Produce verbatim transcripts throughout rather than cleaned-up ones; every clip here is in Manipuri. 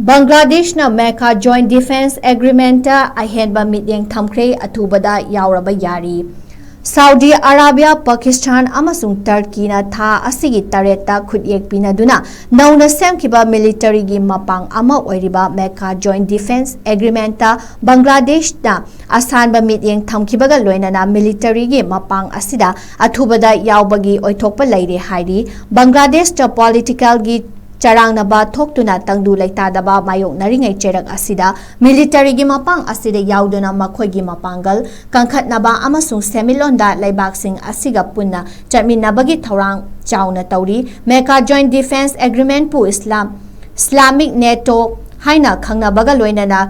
ꯕꯪꯒ꯭ꯂꯥꯗꯦꯁꯅ ꯃꯦꯀꯥ Joint Defence Agreement ꯑꯍꯦꯟꯕ ꯃꯤꯠꯌꯦꯡ ꯊꯝꯈ꯭ꯔꯦ, ꯑꯊꯨꯕꯗ ꯌꯥꯎꯔꯕ ꯌꯥꯔꯤ꯫ ꯁꯥꯎꯗꯤ ꯑꯔꯥꯕꯤꯌꯥ, ꯄꯥꯀꯤꯁꯇꯥꯟ ꯑꯃꯁꯨꯡ ꯇꯔꯀꯤꯅ ꯊꯥ ꯑꯁꯤꯒꯤ ꯇꯔꯦꯠꯇ ꯈꯨꯠꯌꯦꯛ ꯄꯤꯅꯗꯨꯅ ꯅꯧꯅ ꯁꯦꯝꯈꯤꯕ ꯃꯤꯂꯤꯇꯔꯤꯒꯤ ꯃꯄꯥꯡ ꯑꯃ ꯑꯣꯏꯔꯤꯕ ꯃꯦꯀꯥ Joint Defence Agreement ꯕꯪꯒ꯭ꯂꯥꯗꯦꯁꯅ ꯑꯁꯥꯟꯕ ꯃꯤꯠꯌꯦꯡ ꯊꯝꯈꯤꯕꯒ ꯂꯣꯏꯅꯅ ꯃꯤꯂꯤꯇꯔꯤꯒꯤ ꯃꯄꯥꯡ ꯑꯁꯤꯗ ꯑꯊꯨꯕꯗ ꯌꯥꯎꯕꯒꯤ ꯑꯣꯏꯊꯣꯛꯄ ꯂꯩꯔꯦ ꯍꯥꯏꯔꯤ꯫ ꯕꯪꯒ꯭ꯂꯥꯗꯦꯁꯇ ꯄꯣꯂꯤꯇꯤꯀꯦꯜꯒꯤ ꯆꯔꯥꯡꯅꯕ ꯊꯣꯛꯇꯨꯅ ꯇꯪꯗꯨ ꯂꯩꯇꯥꯗꯕ ꯃꯥꯌꯣꯛꯅꯔꯤꯉꯩ ꯆꯩꯔꯛ ꯑꯁꯤꯗ ꯃꯤꯂꯤꯇꯔꯤꯒꯤ ꯃꯄꯥꯡ ꯑꯁꯤꯗ ꯌꯥꯎꯗꯨꯅ ꯃꯈꯣꯏꯒꯤ ꯃꯄꯥꯡꯒꯜ ꯀꯟꯈꯠꯅꯕ ꯑꯃꯁꯨꯡ ꯁꯦꯟꯃꯤꯠꯂꯣꯟꯗ ꯂꯩꯕꯥꯛꯁꯤꯡ ꯑꯁꯤꯒ ꯄꯨꯟꯅ ꯆꯠꯃꯤꯟꯅꯕꯒꯤ ꯊꯧꯔꯥꯡ ꯆꯥꯎꯅ ꯇꯧꯔꯤ꯫ ꯃꯦꯀꯥ Joint Defence Agreement ꯄꯨ ꯏꯁꯂꯥꯝ, ꯏꯁꯂꯥꯃꯤꯛ ꯅꯦꯇꯣ ꯍꯥꯏꯅ ꯈꯪꯅꯕꯒ ꯂꯣꯏꯅꯅ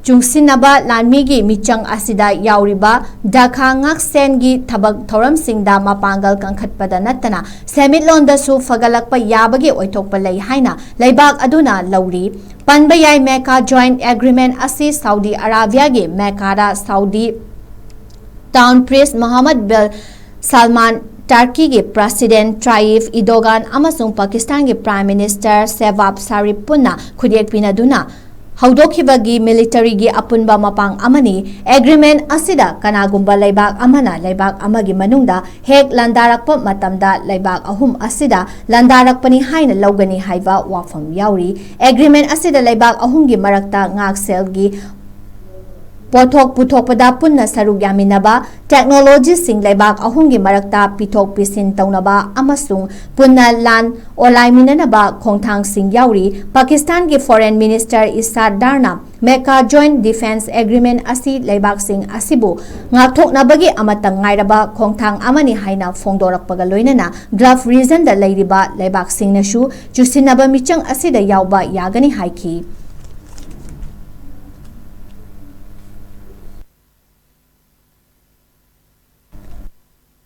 ꯆꯨꯡꯁꯤꯟꯅꯕ ꯂꯥꯟꯃꯤꯒꯤ ꯃꯤꯆꯪ ꯑꯁꯤꯗ ꯌꯥꯎꯔꯤꯕ ꯗꯈꯥ ꯉꯥꯛꯁꯦꯟꯒꯤ ꯊꯕꯛ ꯊꯧꯔꯝꯁꯤꯡꯗ ꯃꯄꯥꯡꯒꯜ ꯀꯟꯈꯠꯄꯗ ꯅꯠꯇꯅ ꯁꯦꯟꯃꯤꯠꯂꯣꯟꯗꯁꯨ ꯐꯒꯠꯂꯛꯄ ꯌꯥꯕꯒꯤ ꯑꯣꯏꯊꯣꯛꯄ ꯂꯩ ꯍꯥꯏꯅ ꯂꯩꯕꯥꯛ ꯑꯗꯨꯅ ꯂꯧꯔꯤ꯫ ꯄꯟꯕ ꯌꯥꯏ, ꯃꯦꯀꯥ Joint Agreement ꯑꯁꯤ ꯁꯥꯎꯗꯤ ꯑꯔꯥꯕꯤꯌꯥꯒꯤ ꯃꯦꯀꯥꯗ Saudi Crown Prince Mohammed bin Salman, ꯇꯔꯀꯤꯒꯤ President Tayyip Erdogan ꯑꯃꯁꯨꯡ ꯄꯥꯀꯤꯁꯇꯥꯟꯒꯤ Prime Minister Shehbaz Sharif ꯄꯨꯟꯅ ꯈꯨꯠꯌꯦꯛ ꯄꯤꯅꯗꯨꯅ ꯍꯧꯗꯣꯛꯈꯤꯕꯒꯤ ꯃꯤꯂꯤꯇꯔꯤꯒꯤ ꯑꯄꯨꯟꯕ ꯃꯄꯥꯡ ꯑꯃꯅꯤ꯫ Agreement ꯑꯁꯤꯗ ꯀꯅꯥꯒꯨꯝꯕ ꯂꯩꯕꯥꯛ ꯑꯃꯅ ꯂꯩꯕꯥꯛ ꯑꯃꯒꯤ ꯃꯅꯨꯡꯗ ꯍꯦꯛ ꯂꯥꯟꯗꯥꯔꯛꯄ ꯃꯇꯝꯗ ꯂꯩꯕꯥꯛ ꯑꯍꯨꯝ ꯑꯁꯤꯗ ꯂꯥꯟꯗꯥꯔꯛꯄꯅꯤ ꯍꯥꯏꯅ ꯂꯧꯒꯅꯤ ꯍꯥꯏꯕ ꯋꯥꯐꯝ ꯌꯥꯎꯔꯤ꯫ Agreement ꯑꯁꯤꯗ ꯂꯩꯕꯥꯛ ꯑꯍꯨꯝꯒꯤ ꯃꯔꯛꯇ ꯉꯥꯛꯁꯦꯜꯒꯤ ꯄꯣꯠꯊꯣꯛ ꯄꯨꯊꯣꯛꯄꯗ ꯄꯨꯟꯅ ꯁꯔꯨꯛ ꯌꯥꯃꯤꯟꯅꯕ, ꯇꯦꯛꯅꯣꯂꯣꯖꯤꯁꯤꯡ ꯂꯩꯕꯥꯛ ꯑꯍꯨꯝꯒꯤ ꯃꯔꯛꯇ ꯄꯤꯊꯣꯛ ꯄꯤꯁꯤꯟ ꯇꯧꯅꯕ ꯑꯃꯁꯨꯡ ꯄꯨꯟꯅ ꯂꯥꯟ ꯑꯣꯂꯥꯏꯃꯤꯟꯅꯅꯕ ꯈꯣꯡꯊꯥꯡꯁꯤꯡ ꯌꯥꯎꯔꯤ꯫ ꯄꯥꯀꯤꯁꯇꯥꯟꯒꯤ Foreign Minister ꯏꯁꯥꯠ ꯗꯥꯔꯅ Mecca Joint Defence Agreement ꯑꯁꯤ ꯂꯩꯕꯥꯛꯁꯤꯡ ꯑꯁꯤꯕꯨ ꯉꯥꯛꯊꯣꯛꯅꯕꯒꯤ ꯑꯃꯠꯇ ꯉꯥꯏꯔꯕ ꯈꯣꯡꯊꯥꯡ ꯑꯃꯅꯤ ꯍꯥꯏꯅ ꯐꯣꯡꯗꯣꯔꯛꯄꯒ ꯂꯣꯏꯅꯅ Gulf regionꯗ ꯂꯩꯔꯤꯕ ꯂꯩꯕꯥꯛꯁꯤꯡꯅꯁꯨ ꯆꯨꯁꯤꯟꯅꯕ ꯃꯤꯆꯪ ꯑꯁꯤꯗ ꯌꯥꯎꯕ ꯌꯥꯒꯅꯤ ꯍꯥꯏꯈꯤ꯫